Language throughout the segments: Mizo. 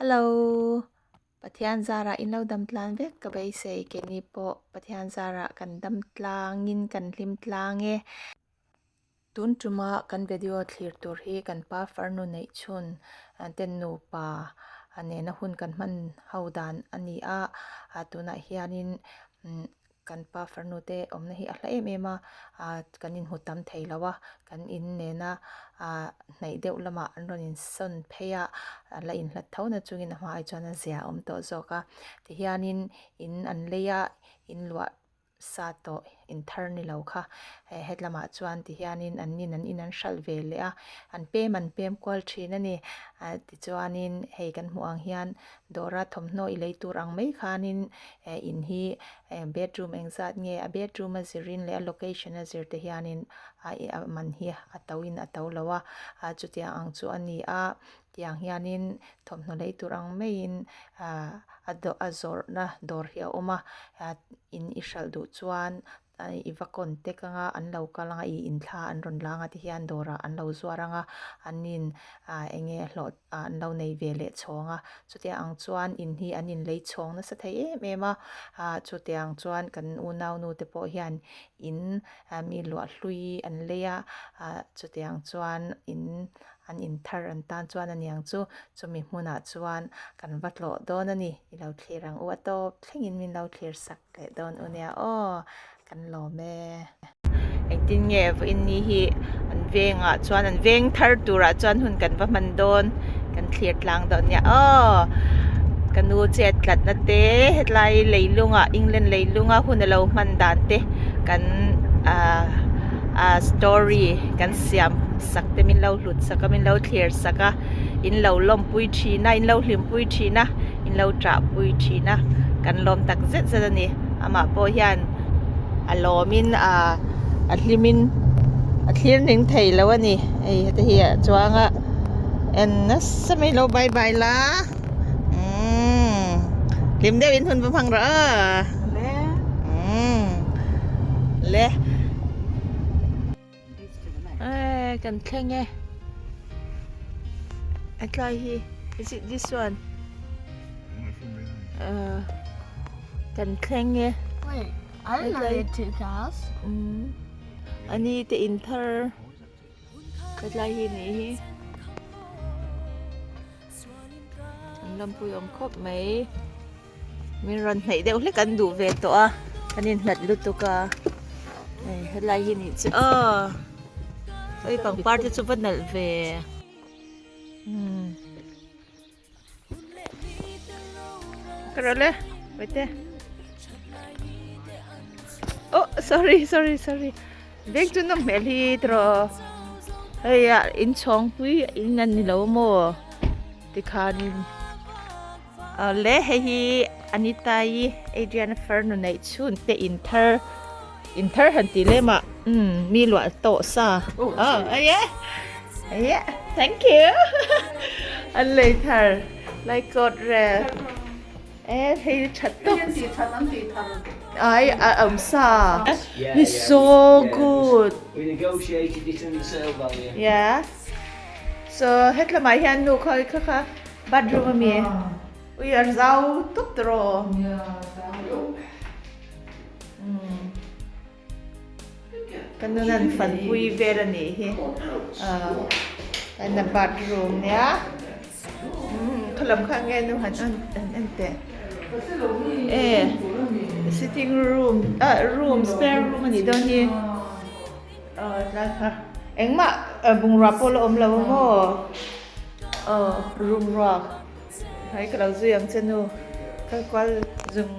Hello Pathian zarah in lo dam tlan vek ka beisei keini pawh Pathian zarah kan dam tlangin kan hlim tlang e. Tun tuma kan video thlir tur hi kan pa farnu neih chhun ten nupa nena hun kan hman ho dan a ni a, tunah hianin Kan pa farnu te awmna hi a hla em em a, ah kan inhmu tam thei lo a, kan in nena ah hnaih deuh lamah an rawn insawn phei a, a la inhlat tho na chungin a hmaah chuan a zia a awm tawh zawk a, tihianin in an lei a, in luah sa tawh in thar ni lo kha eh hetlamah chuan tihianin an nin an in an hralh ve leh a, an pem an pem kual thin a ni, ah tichuanin hei kan hmuh ang hian Dawra thawmhnaw i lei tur ang mai khanin eh in hi eh bedroom engzat nge a bedroom a zirin leh a location a zir te hianin a ih a man hi a to in a to lo a ah chutiang ang chu a ni a tiang hianin thawmhnaw lei tur ang maiin ah a dawh a zawrhna dawr hi a awm a ah in i hralh duh chuan I va contact anga an lo kal anga i in thla an rawn lang a ti hian dawrah an lo zuar anga an in ah eng nge hlawh ah an lo nei ve leh chhawng a chutiang ang chuan in hi an in lei chhawng nasa thei em em a ah chutiang chuan kan unau nu te pawh hian in ah mi luah hlui an lei a ah chutiang chuan in an in thar an tan chuan aniang chu chumi hmunah chuan kan va tlawh dawn a ni i lo thlir ang u a tawp thlengin min lo thlir sak. Leh dawn u nia aw kan lawm e. Engtin nge vawiin ni hi an vengah chuan an veng thar turah chuan hun kan va hman dawn kan thlir tlang dawn nia aw. Ka nu chet tlatna te hetlai leilungah England leilunga hun a lo hman dan te kan ah ah story kan siam sak te min lo hlut sak a min lo thlir sak a in lo lawmpui thin a in lo hlimpui thin a. In lo ṭah pui ṭhin a, kan lawm tak zet zet a ni. Amah pawh hian a lawmin a a hlimin a thlir ning thei lo a ni. Hei heta hi a chuang a en nasa mai lo bye bye la umm hlim deuhin hun va hmang rawh aw umm le. Eh kan thleng e a tlai hi is it this one uh, kan thleng e Wait, I didn't know they had two cars. Um, ani te in thar ka tlai hi ni hi an lampui awm khawp mai Min rawn hnaih deuh hlek an duh ve tawh a, kan inhlat lutuk a, hei helai hi nih chu aw hei pangpar te chu va nalh ve umm ka rawh le wait e oh sorry sorry sorry veng chu nawm hmel hi tiraw hei ah inchhawngpui in an ni lo maw tikhanin. Awle hei hi Anita-i Adrian-a farnu neih chhun te in thar in thar han tih lem ah umm mi luah tawh sa aw aye aye thank you an lei thar lai coat rel e hei tha tawp ai a awm sa it's so good yeah so hetlamah hian nu khawi kha kha Bathroom a mi ui a zau tawp tawh ka nun an fanpui vel a nih hi a bathroom nia khalam kha nge nu han han en teh e sitting room ah room spare room a nih dawn hi tlai kha engmah bungrua pawh la awm lo a maw. Aw room ruak hai ka lo zui ang che nu kal kual zung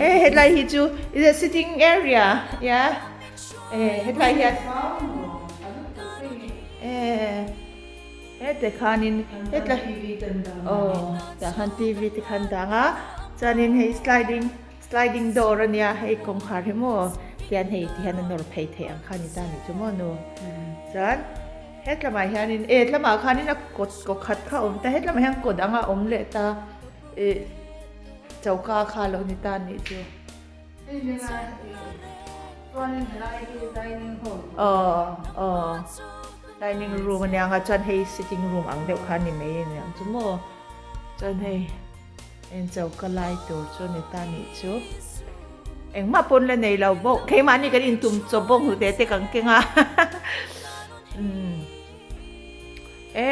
e hetlai hi chu is a sitting area ya e hetlai hian e hete khanin hetlai aw tah khan tv te khan dang a chuanin hei sliding sliding door ania hei kawngkhar hi maw tian hei tihian a nawr phei theih ang kha ni ta nih chu maw nu chuan Hetlamah hianin e tlamah khanin a kawt kaw khat kha a awm ta hetlamah hian kaw dang a awm leh ta ih choka kha a lo ni ta anih chu. Aw aw. Dining room ania nga chuan hei sitting room ang deuh kha a ni mai a ni ang chu maw chuan hei en choka lai tur chu a ni ta nih chu engmah pawn la nei lo bawk keimahni kan intum chawp bawk hnute te kan keng a umm e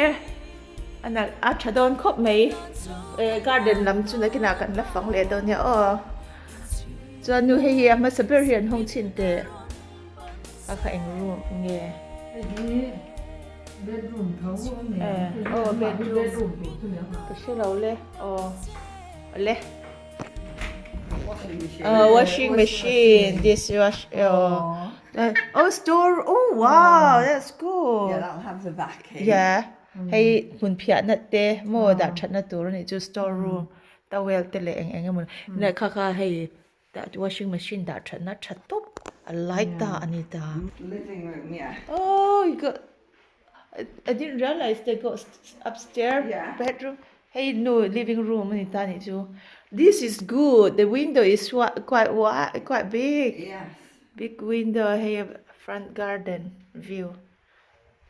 a nalh a tha dawn khawp mai e garden lam chu nakinah kan la fang leh dawn nia aw chuan nu hei hi a hmasa ber hi an hawng chhin teh. A kha eng room nge? Hei hi bedroom tho a ni a. Aw bedroom ka hre lo le aw le washing machine this wash aw oh store oh wow that's cool Yeah, that'll have the vacuum. Yeah hei hmun phiahna te maw dah thatna tur a nih chu store room towel te leh eng eng emaw leh kha kha hei Tah washing machine dah thatna tha tawp a lai ta a ni ta. Living room, yeah. Oh, you got I didn't realize they got upstairs yeah. bedroom. Hey, no living room ani ta ni chu. This is good. The window is quite wide, quite big. Yes. Big window hey front garden view.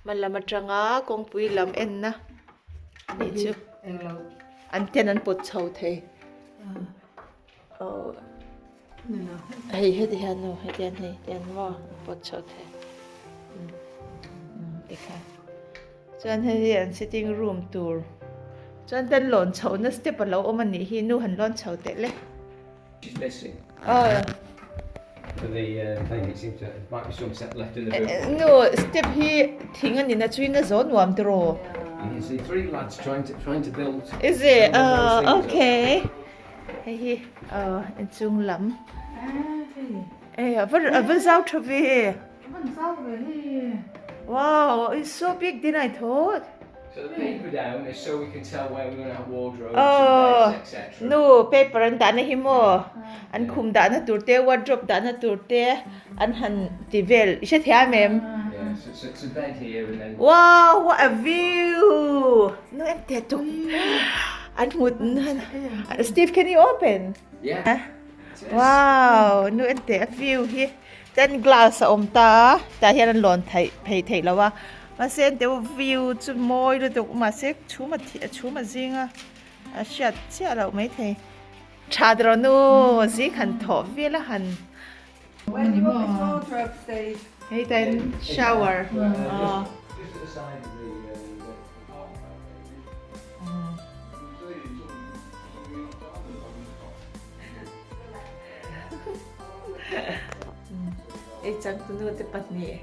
Hmalam atanga kawngpui lam enna ani chu. An ten an pawt chho thei. Aw hei heti hian aw heti hian hei tian maw an pawt chho thei umm tikhan chuan hei hi an sitting room tur chuan ten lawn chhoh na step a lo awm a nih hi nu han lawn chho teh le aw nu step hi thing a ni na chu in a zawn nuam tiraw is it ah okay. Hei hi aw inchung lam eh a va a va zau tha ve wow it's so big than I thought So the paper down is so we can tell where we're going to have wardrobes oh and beds, etc. Nu paper an dahna hi maw an khum dahna tur te wardrobe dahna tur te an han ti vel i hre thiam em Yeah, so, so it's a bed here and then wow what a view nu em te tuk An hmut Steve can you open? Yeah. Wow, nu en teh a view hi ten glass a awm ta a tah hian an lawn theih phei theih lo a mahse en teh u view chu mawi lutuk mahse chhum a chhum a zing a a hriat chiah loh maithei tha tawh nu zing han thawh vel a han Where do you want this wardrobe, Steve? Hei tain shower. Oh. Just at the side of the, Ei changtunu te pahnih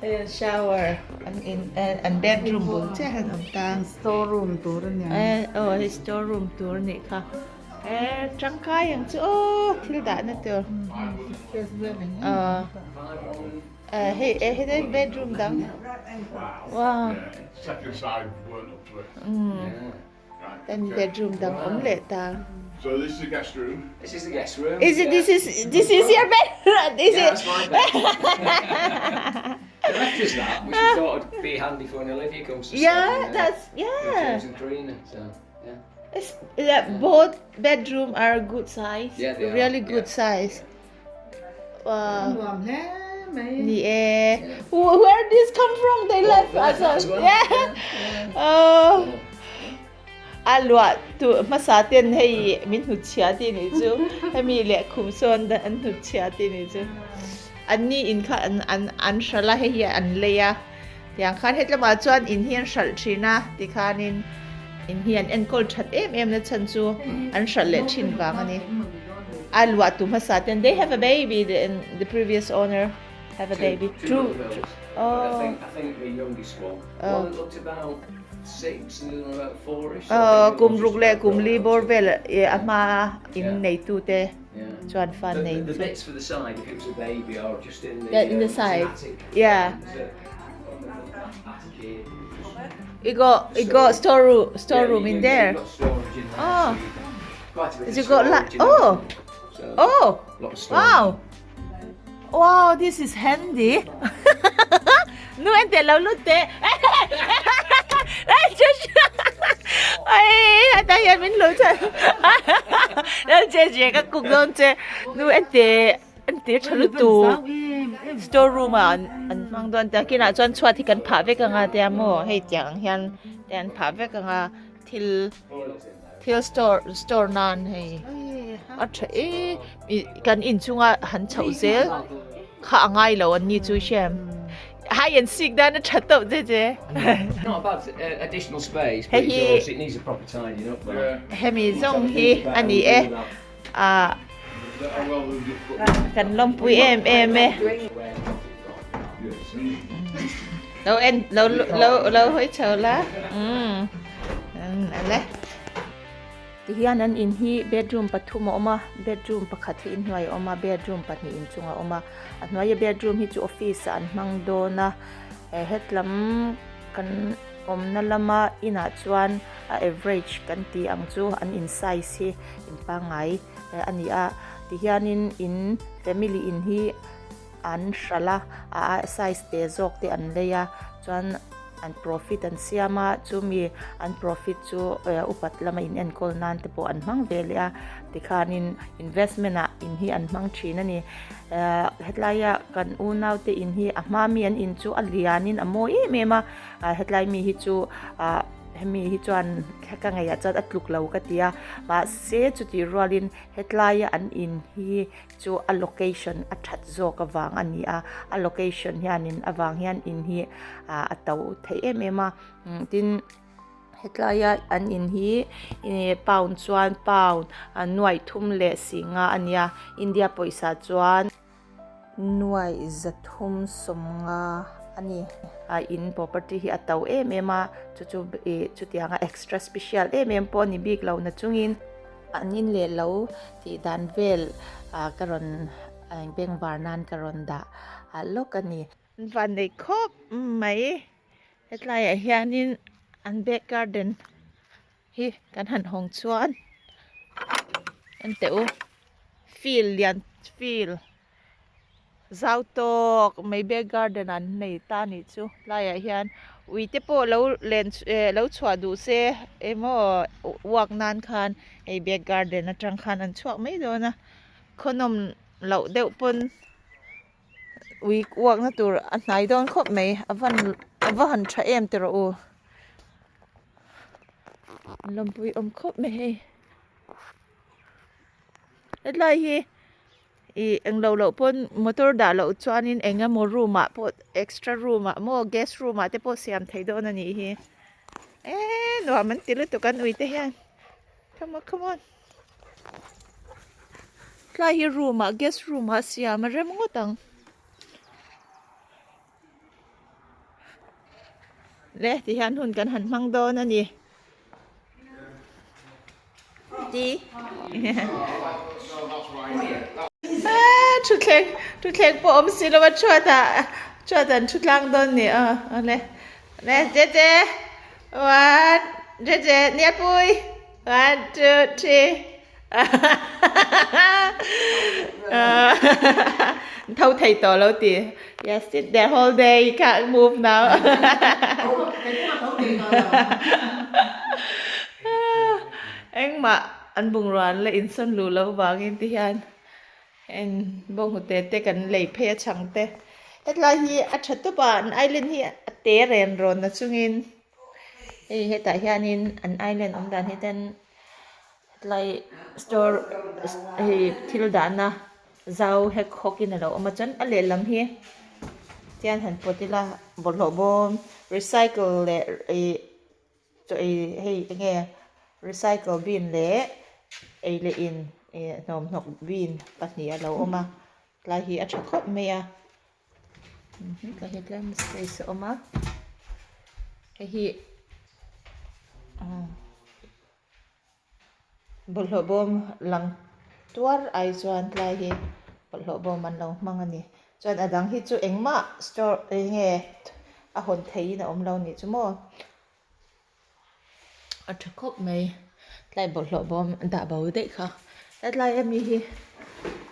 hei an shower an in an bedroom bul chiah hian awm ta. Store room tur a nia. Aw hei store room tur a nih kha. Eh tangkai ang chu aw thil dahna tur. Aw hei eh hei bedroom dang. Wow. Second side weren't up to it. Then bedroom dang awm leh ta. So this is the guest room. This is the guest room. Is it this is this is your bedroom? Is yeah, it? that's my bed. They left us that, which we thought would be handy for when Olivia comes to Yeah, stay, that's with yeah. James and Karina. So yeah. It's, yeah, both bedroom are good size. Yeah, they are, Really good yeah. size. Wow. Nuam hle mai. Ni e. Where this come from? They left us. as well. Yeah. Oh. A luah tu hmasa ten hei min hnut chhia ti nih chu hemi leh khum sawn an hnut chhia ti nih chu an ni in kha an an an hralh a hei hi an lei a tiang khan hetlamah chuan in hi an hralh thin a tikhanin in hi an enkawl that em em na chhan chu an hralh leh thin vang a ni a luah tu hmasa ten they have a baby the the previous owner have a baby Two little girls. But I oh think I think the youngest one. Oh. One that looked about six and the other one about four-ish. Aw So I think the kum other ruk one's leh just kum about li grown bawr up. vel eh a hma in Yeah. neitu te Yeah. chuan fan The, nei the, the chu. bits for the side, if it was a baby or just in the, Yeah, in the it's an side. attic. Yeah. There's a, on the attic here. You got you got store room store Yeah, room you, in you, there. You've got storage in there. Oh. So you can, quite a bit Has of you got storage li- in oh. everything. So, Oh lot of storage. wow. Wow, this is handy. Nu en teh lo lut teh. Ai, hetah hian min lo chhan. Lo che che ka cook dawn che. Nu en teh. Entir tha lutuk store room ah an hmang dawn tia kinah chuan chhuat hi kan phah vek anga tia maw hei tiang ang hian te an phah vek anga thil thil store store nan hei a tha e ih kan inchunga han chhoh zel kha a ngai lo an ni chu hriam hide and seek dan a tha tawp che che hei hi hemi zawng hi a ni e. Ah kan lawmpui em em e. Lo en lo lo lo hawi chho la. Umm ale. Tihian an in hi bedroom pathum a awm a, bedroom pakhat hi inhnuai a awm a, bedroom pahnih inchung a awm a. A hnuaia bedroom hi chu office ah an hmang dawn a, hetlam kan awmna lama inah chuan a average kan tih ang chu an in size hi in pangngai a ni a tihianin in family in hi an hralh a a size te zawk te an lei a chuan an profit an siam a chumi an profit chu upat lama in enkawl nan te pawh an hmang ve leh a tikhanin investment ah in hi an hmang thin a ni. Ehh hetlai a kan unau te in hi a hma mi an in chu a lian in a mawi em em a ah hetlai mi hi chu ah hemi hi chuan ka ngeiah chuan a tluk lo ka ti a mahse chutih rual in hetlai a an in hi chu a location a that zawk avang a ni a a location hian in avang hian in hi ah a to thei em em a tin. Hetlaia an in hi pound chuan pound nuaih thum leh si nga a nia India pawisa chuan nuaih za thum sawm nga a ni. A in property hi a to em em a chu chu ih chutianga extra special em em pawh a ni bik lo na chungin an in leh lo tih dan vel ah ka rawn bengvar nan ka rawn dah lawk a ni. An vannei khawp mai. Hetlaiah hianin an back garden hi kan han hawng chuan en teh u field lian field zau tawk mai back garden an nei ta a nih chu tlaiah hian ui te pawh lo len eh lo chhuah duh se emaw walk nan khan hei back garden atang khan an chhuak mai dawn a khawnawm loh deuh pawn. Ui uakna tur a hnai dawn khawp mai a van a va han tha em ti rawh u lawmpui awm khawp mai hei hetlai hi ih englo loh pawn motor dah loh chuanin eng emaw room ah pawh extra room ah maw guest room ah te pawh siam theih dawn a nih hi eee nuam an ti lutuk an ui te hian come on come on. Tlai hi room ah guest room ah siam a rem ngawt ang le ti hian hun kan han hmang dawn a ni ti thutthleng thutthleng pawh awm si lo a chhuat ah chhuat an thu tlang dawn a ni a awle le je je one je je niapui. One, two, three. Tho thei tawh lo ti. Yes, sit there whole day, you can't move now. Engmah an bungrua an la insawn luh loh vangin ti hian en bawnghnute te kan lei phei a chhang te. Hetlai hi a tha tawp a, an island hi a te ren rawn na chungin. Hei hetah hianin an island awm dan hi ten hetlai store hei thil dahna zau hek hawk in alo awm a chuan a lehlam hi tian han pawt ila bawlhhlawh bawm recycle leh ih chaw ei hei enge recycle bin leh ei leh in ih hnawmhnawk bin pahnih alo awm a tlai hi a tha khawp mai a. Tlai hi tlem space a awm a hei hi bawlhhlawh bawm lang tuar ai chuan tlai hi bawlhhlawh bawm an lo hmang a ni chuan a dang hi chu engmah store eng nge a hawn theihin a awm lo nih chu maw a tha khawp mai tlai bawlhhlawh bawm dah bo daih kha hetlai ami hi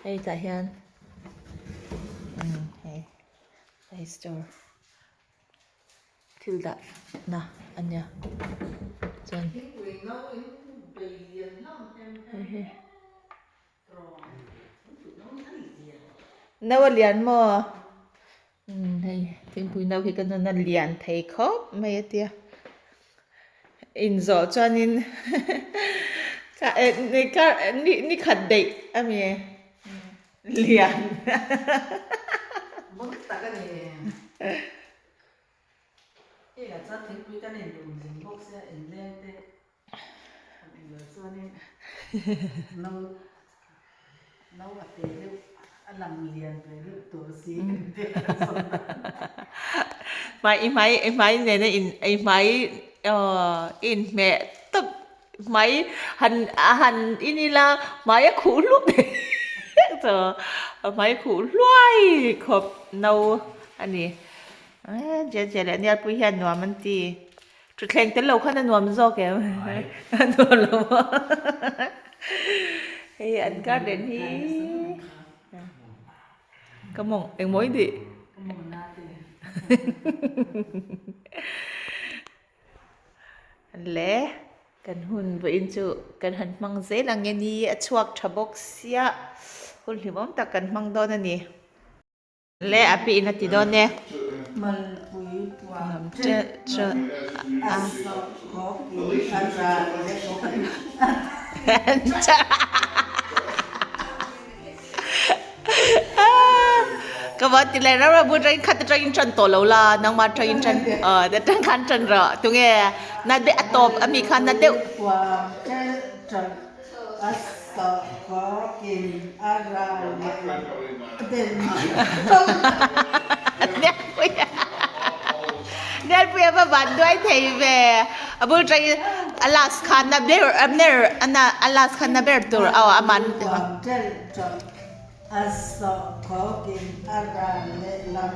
hei tah hian umm hei hei store thil dah na a nia chuan hei hi. No a lian maw? Umm hei thingpui no hi ka nun a lian thei khawp mai a tia. Inzawh chuanin ni khat daih a mi lian. Bawk tak a ni. Hei ah chuan thingpui kan in lum zing bawk sia inleng te han in lo chuanin no no a te deuh a lang lian ve deuh tur si kan ti a sawn dan. Hmai i hmai i hmai nena in i hmai aw i inhmeh tawp hmai han a han in ila hmai a khuh hlup chaw hmai a khuh hluai khawp no a ni. Eee je je leh Nialpui hian nuam an ti. Thutthleng tel lo khan a nuam zawk em? A nuam lo maw? Hei an garden hi ka mawng engmaw i tih? Ka mawng na te. Le kan hun vawiin chu kan han hmang zel ang nge ni a chhuak tha bawk sia hun hlimawm tak kan hmang dawn a ni. Le a pi in a ti dawn e. Malpui puam ṭeuh ṭeuh a sawh khawk in a ral leh Ka va ti leh rau rau bul ṭangin khat aṭangin ṭan tawh lo la nangmah aṭangin ṭan aw aṭang khan ṭan rawh tunge na deuh a tawp ami khan na deuh. Puam ṭeuh ṭeuh A sawhkhawk in a ral leh Nelpuia va van duai thei ve. A bul tangin a last khan na ber a ber a last khan na ber tur aw a man. A sawhkhawk in a ral leh lam.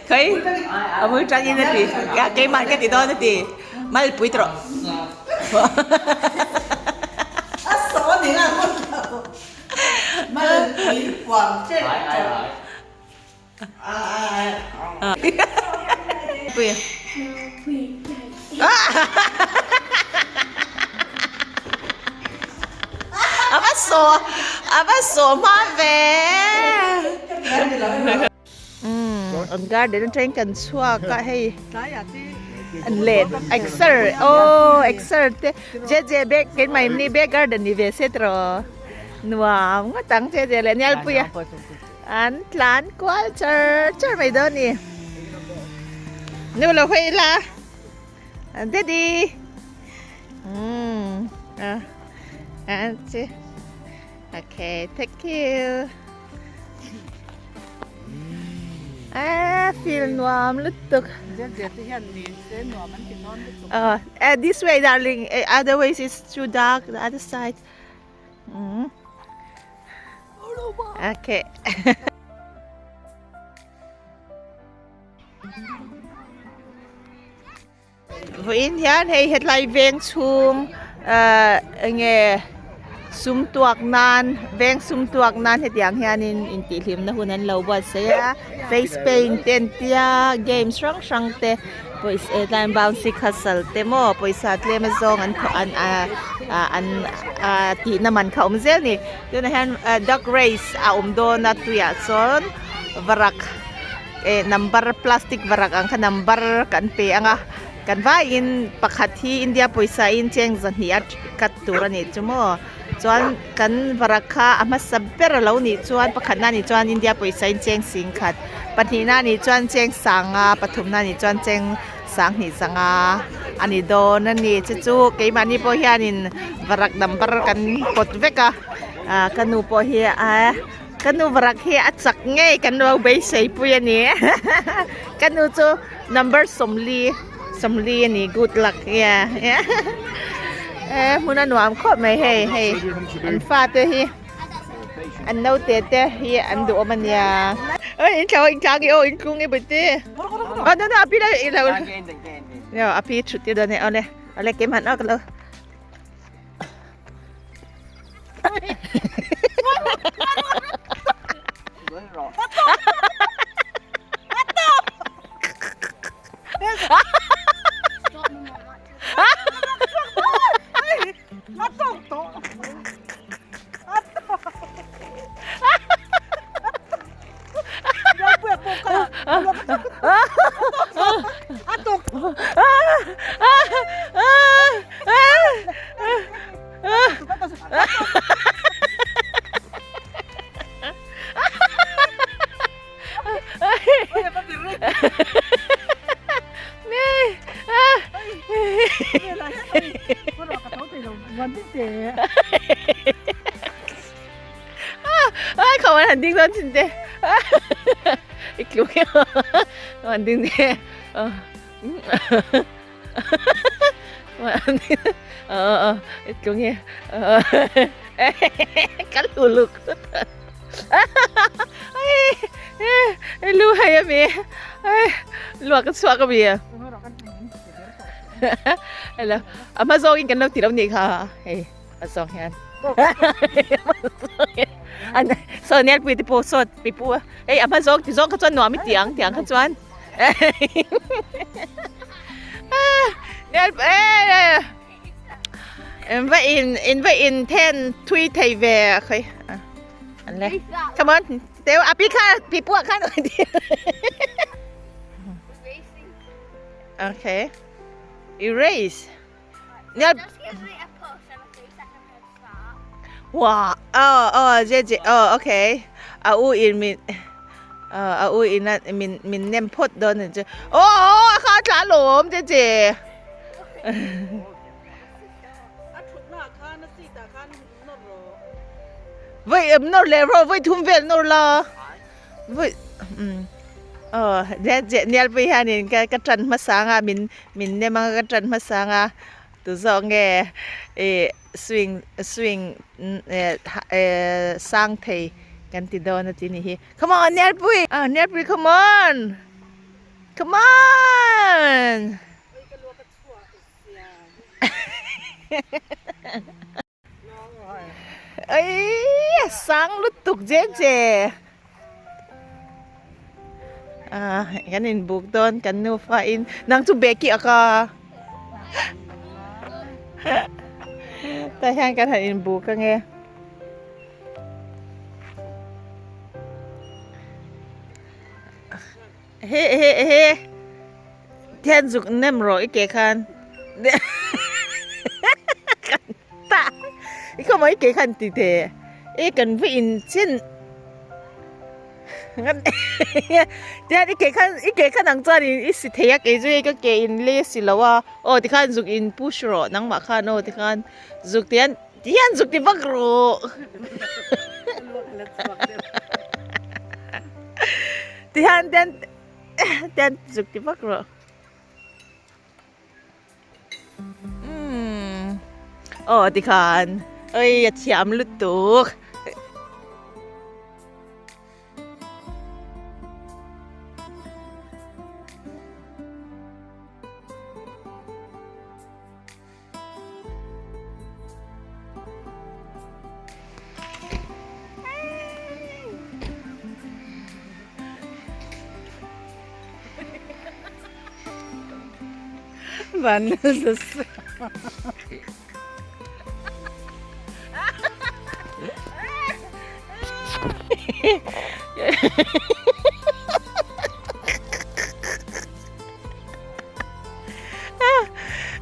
Khawi a bul tangin a ti keimah ka ti dawn a ti malpui tawh. A saw ni nga malpui puam ṭeuh ṭeuh. A va saw a va saw hma ve an garden atangin kan chhuak a hei an let exer aw exer te je je bag keimah ni bag garden ni ve se tiraw nuam ngawt ang che je leh Nialpui a. An tlan kual char char mai dawn ni. Nu lo hawi ila. Daddy. Ah. Ah, chi. Okay, thank you. Ah, feel nuam lutuk. Oh, this way, darling. Otherwise, it's too dark. The other side. Okay. Vawiin hian hei hetlai veng chhung ah enge sum tuak nan veng sum tuak nan hetiang hianin intihhlimna hun an lo buatsaih a face paint te an tia games hrang hrang te. Pawisa hetlai bouncy castle te maw pawisa tlem a zawng an thawh an ah ah an ah tihna man kha a awm zel a ni tunah hian duck race a awm dawn a tuiah chuan varak eh number plastic varak ang kha number kan pe ang a kan vaiin pakhat hi India pawisa in cheng zahnih a cut tur a nih chu maw chuan kan varak kha a hmasa ber a lo nih chuan pakhatna nih chuan India pawisa in cheng singkhat. Pahnihna nih chuan cheng sanga pathumna nih chuan cheng sanghnih sanga a ni dawn a ni. Chu chu keimahni pawh hianin varak number kan pawt vek a, ah ka nu pawh hi ah ka nu varak hi a chak ngei kan lo beisei pui a ni. Ka nu chu number sawmli sawmli a ni good luck yeah eh hmun a nuam khawp mai hei hei an fate hi. An naute te hi an duhawm a nia. Oi in thlo in tlang i aw in tlung i bute. Oh no no api la i lo. Yo api thut tir dawn e awle. Awle kem han awk lo. Khawan han ding dawn chin te. I tluk e. Khawan ding te. I tluk e. Ka luluk. Lu hai a mi. Luak ka chhuak a mi. Hello. A hma zawngin kan lo ti lo nih kha. Hei a zawng hian. An saw nel pui te pawh saw pi pu a. Hei a hma zawng ti zawng kha chuan nuam i ti ang tiang kha chuan. Nel in va in in va in then thui thei ve a khawi. An le. Come on. Teu a pi kha pi pu ah khan. Okay. Erase. Just gives me a push and a 3-second head start. Wow. Oh, oh, je, je. Oh, okay. A u in min a u in min min nem phawt dawn chu. Oh, oh, a kha tla lawm je je. A thutna khan a seat ah khan nawr rawh. Voi nawr leh rawh, voi thum vel nawr la. Voi um aw je je Nialpui hianin ka ka tan hmasa anga min min nem anga ka tan hmasa anga tu zawk nge ih swing swing eh sang thei kan ti dawn a ti ni hi come on Nialpui ah Nialpui come on come on. Ei sang lutuk je je ah kan in buk dawn kan nufa in nang chu bag hi a ka tah hian kan han in buk ange he he he. Thian zuk nem rawh i ke khan kan ta i khaw mai ke khan ti te e kan va in chin tian i ke khan i ke khan ang chuan in i si thei a kei chu hei ka ke in le si lo a aw tikhan zuk in push rawh nangmah khan aw tikhan zuk tian tihian zuk ti vak rawh tihian tian. Tian zuk ti vak rawh. Umm. Aw tikhan. Oi a thiam lutuk.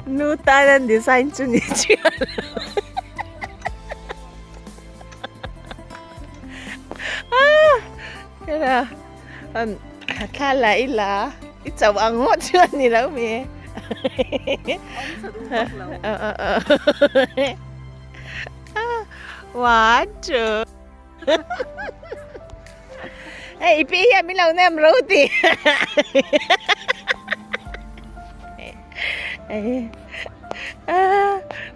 Nu tan an design chu ni chiah lo. Thla la ila i chauh ang ngawt chu a ni lo mi. One two. Hei i pi hian min lo nem ro ti.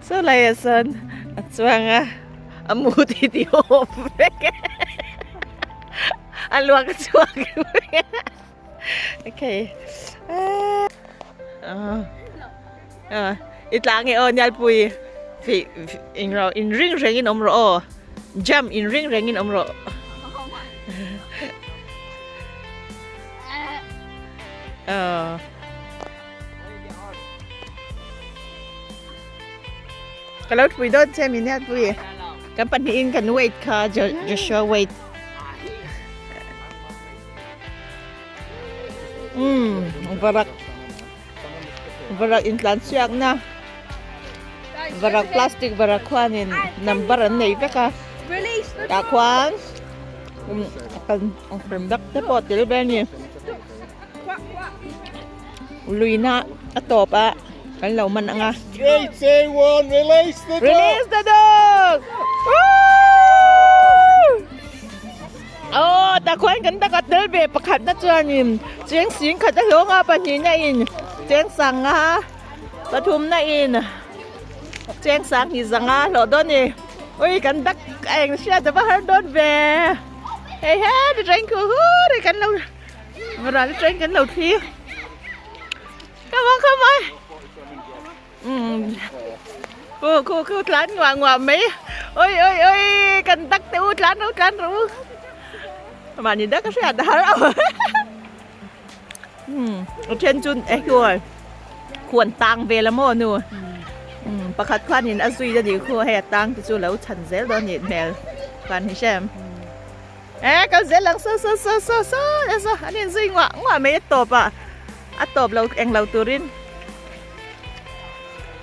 Saw laiah sawn a chuang a a mu ti ti awm vek a luak a chhuak vek okay i tlang e aw Nialpui eng in ring rengin awm rawh aw jump in ring rengin awm rawh. Ka lo pui dawn che min hian pui kan pahnihin kan wait kha Joshua wait umm varak. Varak intlan chhiakna varak plastic varak khuanin number an nei vek a tah khuan kan dak te pawh a tel ve a ni luina a tawp a kan lo man ang a. Release the dog! Aw tah khuan kan taka tel ve pakhat na chuanin cheng sing khat a hlawng a pahnihna in cheng sanga pathumna in cheng sang hi zanga hlawh dawn a ni ui kan dak a eng hriat a va har dawn ve hei he ti train khu hur hi kan lo ral train kan lo thlir come on come on. Umm khu khu khu tlan nguah nguah mai oi oi oi kan tak teh u tlan rawh u tlan rawh u mahni dak a hriat a har ang umm a then chu e huai khuan tang vel a maw nu umm pakhat khuanin a zui a nih khu hei a tang te chu lo chhan zel dawn a nih hmel khuan hi hrem e kal zel ang saw saw saw saw saw saw an inzui nguah nguah mai a tawp ah a tawp lo englo turin.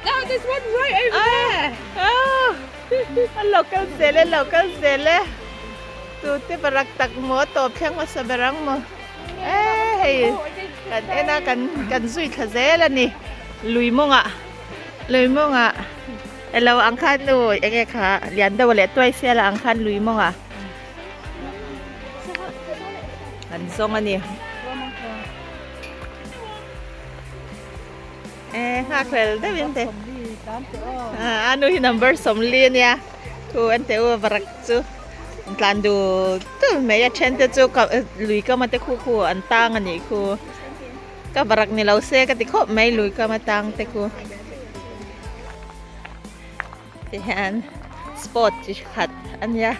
No, there's one right over there. Ah, a lo kal zel e, lo kal zel e. Tu te barak tak maw tawp thleng hmasa ber ang maw. E hei kan en a kan kan zui thla zel a ni. Lui mawngah lui mawngah elo ang khan nu enge kha lian deuh leh tuai sial ang khan lui mawngah kan zawng a ni. E nghakhlel deuhin te a nu hi number sawmli ania thu an teh u varak chu an tlan dul dul mai a then te chu lui kam a te khu khu an tang a nih khu ka varak ni lo se ka ti khawp mai lui kam a tang te khu tihian sport chi khat ania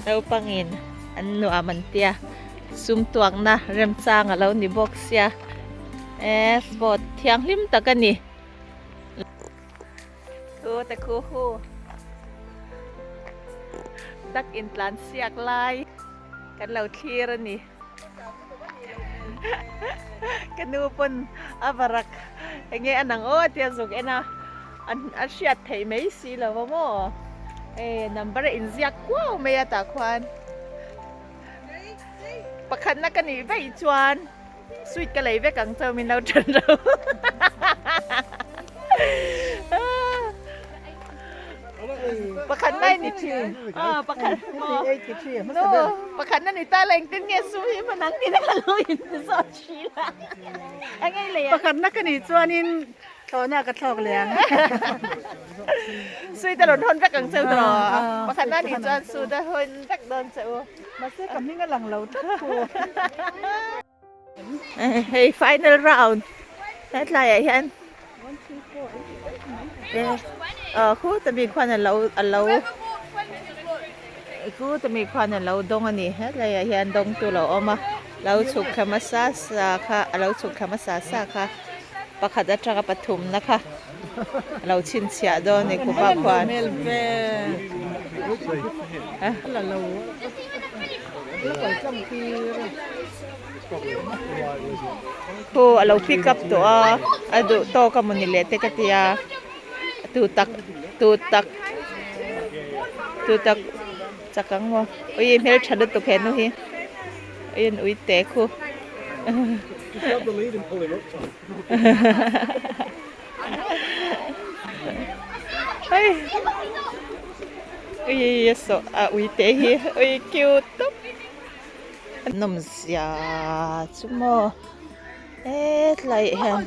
naupangin an nuam an tia. Sum tuakna remchang a lo ni bawk sia e sport thianghlim tak a ni. Thu te khu hu dak intlan siak lai kan lo thlir a ni. Ka nu pawn a varak enge a nang aw tia zuk en a a hriat theih mai si lo va maw e number a inziak kuau mai a tah khuan. Pakhatna ka nih vaih chuan sweet ka lei vek ang chau min lo then ro. Pakhatna i ni thin. Ah pakhat no pakhatna ni ta la engtin nge sum hi hman ang tiin ka lo in ti zawt thin a. Eng ei lei ang. Pakhatna ka nih chuanin Thlawhna ka thlawk leh ang. Sui te rawn hawn vek ang cheu tawh. Pakhat na nih chuan su te hawn vek dawn che u. Mahse ka hming a lang lo tlat khu. Hei final round hetlaiah hian khu ta mi khuan a lo a lo khu ta mi khuan a lo dawng a ni hetlaiah hian dawngtu lo awm a lo chhuk thla hmasa sa kha a lo chhuk thla hmasa sa kha. Pakhat atanga pathumna kha a lo chhinchhiah dawn a ni khupa khuan. Khu a lo pick up tawh a, a duh tawk a mawni leh te ka tia tu tak tu tak tu tak chak ang maw ui hmeltha lutuk he nu hi ui an ui te khu. Ui saw a ui te hi ui cute tawp nawm zia chu maw hetlai ah hian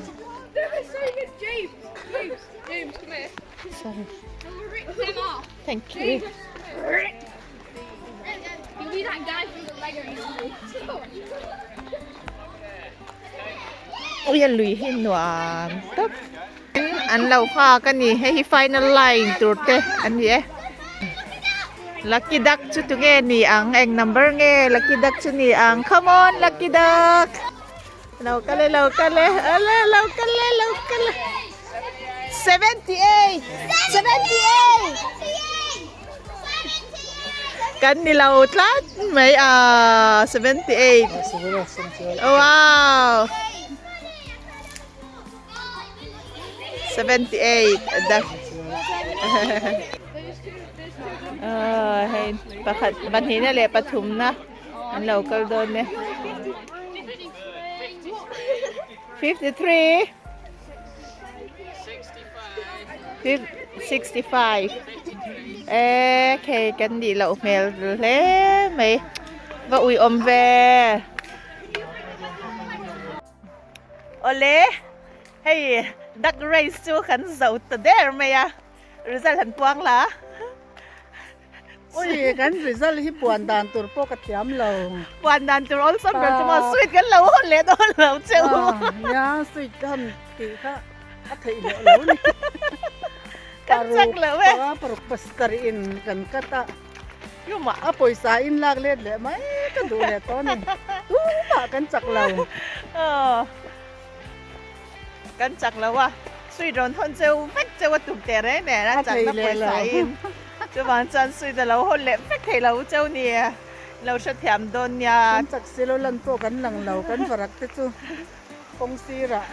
thank you. Ui a lui hi nuam tak an lo nghak a ni hei hi final line tur te a ni e lucky duck chu tunge ni ang eng number nge lucky duck chu ni ang come on lucky duck lo kal e lo kal e ala lo kal e lo kal e 78 78 Kan ni lo tlat mai a 78 wow. 78 hei pakhat pahnihna leh pathumna an lo kal dawn e 53 65 e khei kan nih loh hmel hle mai va ui awm ve. Awle, hei duck race chu kan zo ta der mai a, result han puang la. Ui, kan result hi puan dan tur pawh ka thiam lo. Puan dan tur awlsam ber chu maw sweet kan lo hawn leh dawn lo che u. Nia, sweet ka han tih kha a theih loh lo ni. Kan chak lo e. Paruk paruk pasarih in kan cut a. Tumah a pawisa in lak let leh mai ka duh leh tawh a ni. Tumah kan chak lo. Aw kan chak lo a, sweet rawn hawn cheu vek cheu a tum teh reng nen a chakna pawisa in chuvang chuan sweet a lo hawn leh vek thei lo cheu ni lo hrethiam dawn nia. Kan chak si lo lan pawh kan lang lo, kan varak te chu kawng sirah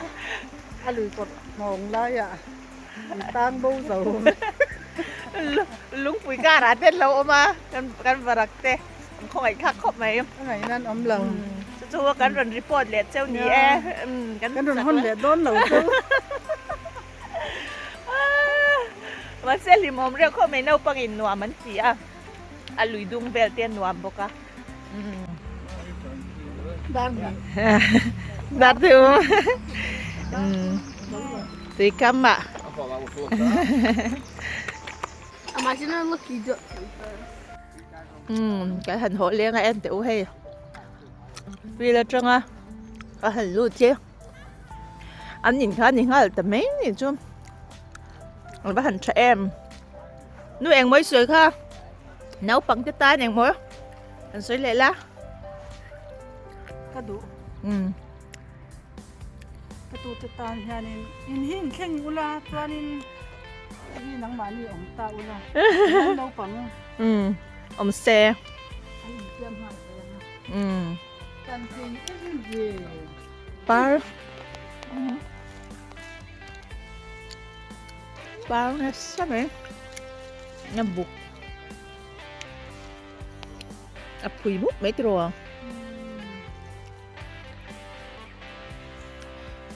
a lui kawt nghawng laiah an tang bo zo. Lungpui karah te an lo awm a, kan varak te an khawngaih thlak khawp mai. A ngaihna an awm lo. Chu chu kan rawn report leh cheu ni e. Kan rawn hawn leh dawn lo cheu. Mahse hlimawm reuh khawp mai naupangin nuam an ti a, a lui dung vel te a nuam bawk a. Dar te u. Tui kam ah. Imagine a lucky duck came first. Kan han haw leng a en teh u hei. Field atanga a han lut che. An in kha a ni nghal ta mai ni chu. A va han tha em. Nu engmaw i sawi kha. Naupang te tan engmaw an sawi leh la. Ka duh. Ka tu te tan hianin in hi in thleng ula chuanin hi nangmahni awm ta ula. Naupang. Awm se. An infiam nghal thei ang a. Kan thei em ve. Par. Par nasa mai. A buk a phui buk mai tiraw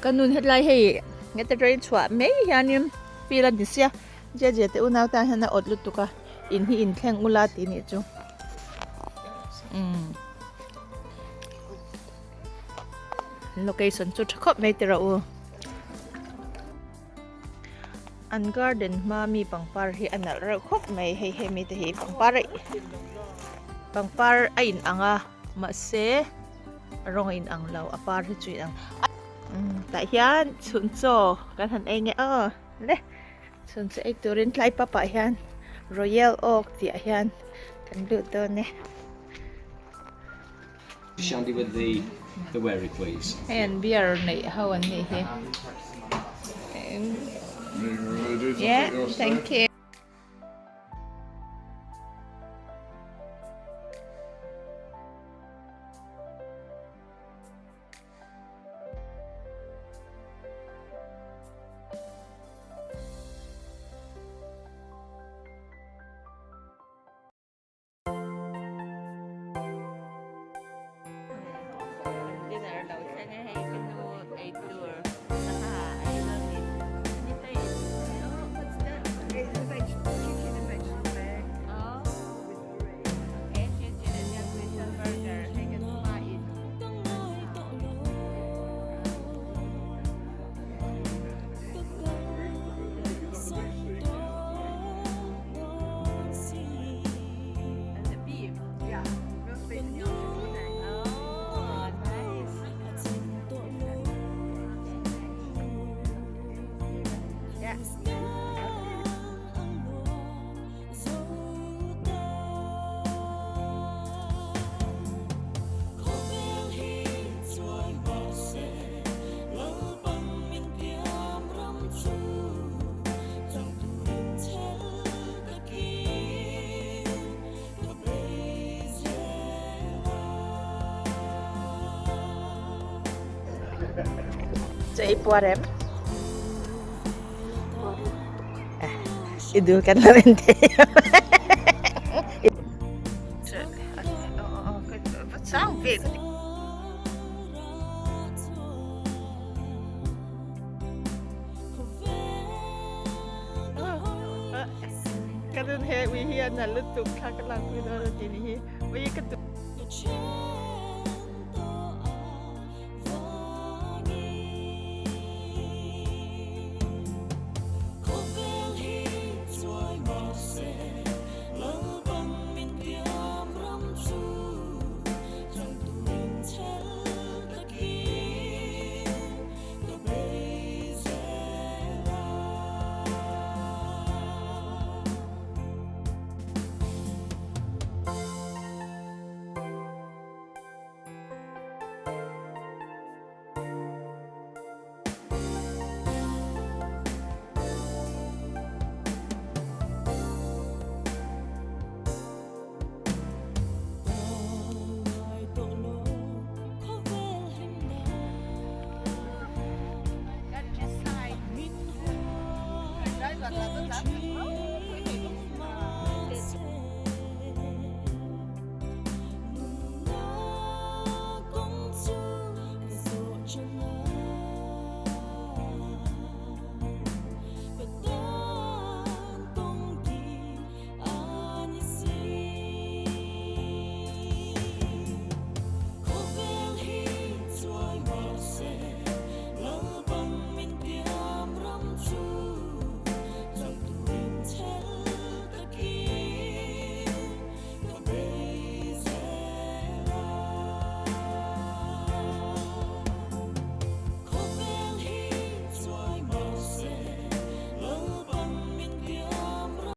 ka nun hetlai hei heta train chhuah mai hianin field a ni sia je je te unau tan hian a awt lutuk a in hi in thleng ula tih nih chu umm location chu tha khawp mai tiraw u. An garden hma mi pangpar hi a nalh reuh khawp mai hei hemi te hi pangpar a pangpar a in ang a mahse rawng a in ang lo a par hi chu a in ang tah hian chhun chaw kan han ei nge aw le chhun chaw ei turin tlai pap ah hian royal oak tih ah hian kan lut dawn e. Shandy with the the wherry please. Hei an beer neih ho an nih hi. Yeah, thank you. Dinner lo thleng e hei ka nu ei tur sangha a ei dawn ni ni te oh what's that It's a veg chicken and vegetable bag oh with gravy. Okay chicken and vegetable burger hei kan hma in And the beef. Yeah, roast beef and Yorkshire pudding. Oh, nice. Yeah. Che i puar em? I dul kan lo en thei Ka run he ui hi a nalh lutuk thla ka lakpui dawn a tih ni hi ui ka duh.